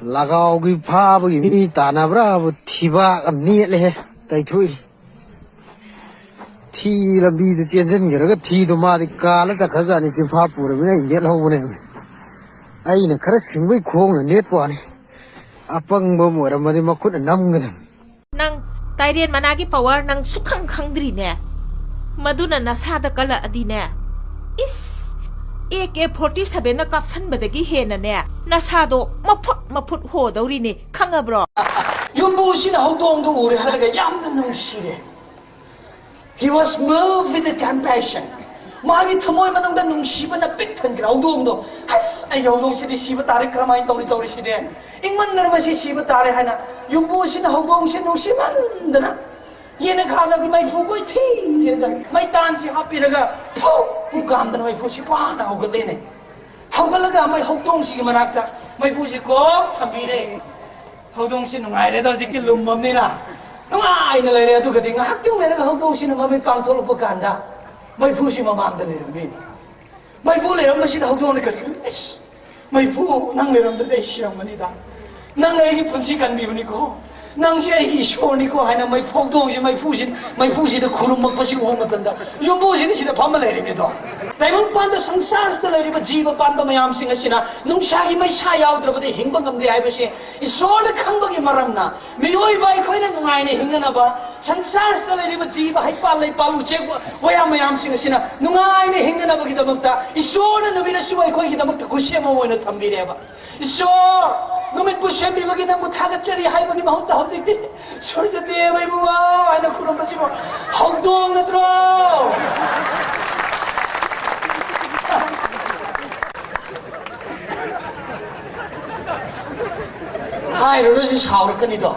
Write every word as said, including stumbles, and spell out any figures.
ꯂꯒꯥꯎꯒꯤ ꯐꯥꯕꯒꯤ ꯃꯤ ꯇꯥꯟꯅꯕ꯭ꯔꯥꯕꯨ ꯊꯤꯕꯥꯛ ꯑꯃ ꯅꯦꯠꯂꯦꯍꯦ꯫ ꯇꯩꯊꯣꯛꯏ꯫ ꯊꯤ ꯂꯝꯕꯤꯗ ꯆꯦꯟꯁꯤꯟꯈ꯭ꯔꯒ ꯊꯤꯗꯣ ꯃꯥꯗꯤ ꯀꯥꯜꯂ ꯆꯠꯈ꯭ꯔꯖꯥꯠꯅꯤ꯫ ꯆꯤꯟꯐꯥ ꯄꯨꯔꯕꯅꯤꯅ ꯑꯩ ꯅꯦꯠꯍꯧꯕꯅꯦ꯫ ꯑꯩꯅ ꯈꯔ ꯁꯤꯡꯕꯩ ꯈꯣꯡꯅ ꯅꯦꯠꯄ ꯋꯥꯅꯤ꯫ ꯑꯄꯪꯕ ꯑꯃ ꯑꯣꯏꯔꯝꯃꯗꯤ ꯃꯈꯨꯠꯅ ꯅꯝꯒꯗꯕꯅꯤ꯫ ꯅꯪ ꯇꯥꯏꯔꯦꯟ ꯃꯅꯥꯒꯤ ꯄꯋꯥꯔ ꯅꯪ ꯁꯨꯈꯪ ꯈꯪꯗ꯭ꯔꯤꯅꯦ꯫ ꯃꯗꯨꯅ ꯅꯁꯥꯗ ꯀꯜꯂꯛꯑꯗꯤꯅꯦ, ꯏꯁ, ꯑꯦ ꯀꯦ ꯐꯣꯔꯇꯤ ꯁꯚꯦꯟꯅ ꯀꯥꯞꯁꯟꯕꯗꯒꯤ ꯍꯦꯟꯅꯅꯦ, ꯅꯁꯥꯗꯣ ꯃꯐꯨꯠ ꯃꯐꯨꯠ ꯍꯣꯗꯧꯔꯤꯅꯦ, ꯈꯪꯉꯕ꯭ꯔꯣ? ꯌꯨꯝꯕꯨꯁꯤꯅ ꯍꯧꯗꯣꯡꯗꯨ ꯎꯔꯦ ꯍꯥꯏꯔꯒ ꯌꯥꯝꯅ ꯅꯨꯡꯁꯤꯔꯦ꯫ He was moved with the compassion. ꯃꯥꯒꯤ ꯊꯃꯣꯏ ꯃꯅꯨꯡꯗ ꯅꯨꯡꯁꯤꯕꯅ ꯄꯤꯛ ꯊꯟꯈ꯭ꯔꯦ ꯍꯧꯗꯣꯡꯗꯣ꯫ "ꯑꯁ, ꯑꯩ ꯍꯧꯗꯣꯡꯁꯤꯗꯤ ꯁꯤꯕ ꯇꯥꯔꯦ, ꯀꯔꯝꯍꯥꯏꯅ ꯇꯧꯔꯤ, ꯇꯧꯔꯤꯁꯤꯗꯤ? ꯏꯪꯃꯟꯗꯅ ꯃꯁꯤ ꯁꯤꯕ ꯇꯥꯔꯦ" ꯍꯥꯏꯅ ꯌꯨꯝꯕꯨꯁꯤꯅ ꯍꯧꯗꯣꯡꯁꯤ ꯅꯨꯡꯁꯤꯃꯟꯗꯅ ꯌꯦꯅꯈꯥꯒꯤ ꯃꯩꯐꯨ ꯀꯣꯏꯊꯤ ꯊꯤꯔꯒ ꯃꯩꯇꯥꯟꯁꯤ ꯍꯥꯞꯄꯤꯔꯒ ꯐꯨ ꯐꯨ ꯀꯥꯝꯗꯅ ꯃꯩꯐꯨꯁꯤ ꯄꯥꯅ ꯍꯧꯒꯠꯂꯦꯅꯦ꯫ ꯍꯧꯒꯠꯂꯒ ꯃꯩ ꯍꯧꯗꯣꯡꯁꯤꯒꯤ ꯃꯅꯥꯛꯇ ꯃꯩꯐꯨꯁꯤ ꯀꯣꯛ ꯊꯝꯕꯤꯔꯦ꯫ ꯍꯧꯗꯣꯡꯁꯤ ꯅꯨꯡꯉꯥꯏꯔꯦꯗ, ꯍꯧꯖꯤꯛꯇꯤ ꯂꯨꯝꯃꯕꯅꯤꯅ ꯅꯨꯡꯉꯥꯏꯅ ꯂꯩꯔꯦ꯫ ꯑꯗꯨꯒꯗꯤ ꯉꯥꯏꯍꯥꯛꯇꯪ ꯂꯩꯔꯒ ꯍꯧꯗꯣꯡꯁꯤꯅ ꯃꯃꯤꯠ ꯄꯥꯡꯊꯣꯛꯂꯛꯄ ꯀꯥꯟꯗ ꯃꯩꯐꯨꯁꯤ ꯃꯃꯥꯡꯗ ꯂꯩꯔꯝꯃꯤ꯫ ꯃꯩꯐꯨ ꯂꯩꯔꯝꯕꯁꯤꯗ ꯍꯧꯗꯣꯡꯅ ꯀꯔꯤꯅꯣ, "ꯑꯩꯁ, ꯃꯩꯐꯨ, ꯅꯪ ꯂꯩꯔꯝꯗ꯭ꯔꯗꯤ ꯑꯩ ꯁꯤꯔꯝꯒꯅꯤꯗ꯫ ꯅꯪꯅ ꯑꯩꯒꯤ ꯄꯨꯟꯁꯤ ꯀꯟꯕꯤꯕꯅꯤꯀꯣ꯫ ꯅꯪꯁꯦ ꯑꯩꯒꯤ ꯏꯁꯣꯔꯅꯤꯀꯣ" ꯍꯥꯏꯅ ꯃꯩꯐꯨ, ꯍꯧꯗꯣꯡꯁꯤ ꯃꯩꯐꯨꯁꯤ, ꯃꯩꯐꯨꯁꯤꯗ ꯈꯨꯔꯨꯝꯃꯛꯄꯁꯤ ꯎꯕ ꯃꯇꯝꯗ ꯌꯨꯝꯕꯨꯁꯤꯗꯤ ꯁꯤꯗ ꯐꯝꯃ ꯂꯩꯔꯤꯕꯅꯤꯗꯣ꯫ ꯇꯥꯏꯕꯪꯄꯥꯟꯗ, ꯁꯪꯁꯥꯔꯁꯤꯗ ꯂꯩꯔꯤꯕ ꯖꯤꯕ ꯄꯥꯟꯕ ꯃꯌꯥꯝꯁꯤꯡ ꯑꯁꯤꯅ ꯅꯨꯡꯁꯥꯒꯤ ꯃꯩꯁꯥ ꯌꯥꯎꯗ꯭ꯔꯕꯗꯤ ꯍꯤꯡꯕ ꯉꯝꯗꯦ ꯍꯥꯏꯕꯁꯦ ꯏꯁꯣꯔꯅ ꯈꯪꯕꯒꯤ ꯃꯔꯝꯅ, ꯃꯤꯑꯣꯏꯕ ꯑꯩꯈꯣꯏꯅ ꯅꯨꯡꯉꯥꯏꯅ ꯍꯤꯡꯅꯅꯕ, ꯁꯪꯁꯥꯔꯁꯤꯗ ꯂꯩꯔꯤꯕ ꯖꯤꯕ, ꯍꯩꯄꯥꯜ ꯂꯩꯄꯥꯜ, ꯎꯆꯦꯛ ꯋꯥꯌꯥ ꯃꯌꯥꯝꯁꯤꯡ ꯑꯁꯤꯅ ꯅꯨꯡꯉꯥꯏꯅ ꯍꯤꯡꯅꯅꯕꯒꯤꯗꯃꯛꯇ ꯏꯁꯣꯔꯅ ꯅꯨꯃꯤꯠ ꯑꯁꯤꯕꯨ ꯑꯩꯈꯣꯏꯒꯤꯗꯃꯛꯇ ꯈꯨꯁꯦꯝ ꯑꯃ ꯑꯣꯏꯅ ꯊꯝꯕꯤꯔꯦꯕ꯫ "ꯏꯁꯣꯔ, ꯅꯨꯃꯤꯠꯄꯨ ꯁꯦꯝꯕꯤꯕꯒꯤ ꯅꯪꯕꯨ ꯊꯥꯒꯠꯆꯔꯤ" ꯍꯥꯏꯕꯒꯤ ꯃꯍꯨꯠꯇ ꯍꯧꯖꯤꯛꯇꯤ "ꯁꯨꯔꯖꯗꯦꯕ ꯏꯕꯨꯡꯉꯣ" ꯍꯥꯏꯅ ꯈꯨꯔꯨꯝꯕꯁꯤꯕꯨ ꯍꯧꯗꯣꯡ ꯅꯠꯇ꯭ꯔꯣ? ꯍꯥꯏꯔꯨꯔꯁꯤ, ꯁꯥꯎꯔꯛꯀꯅꯤꯗꯣ꯫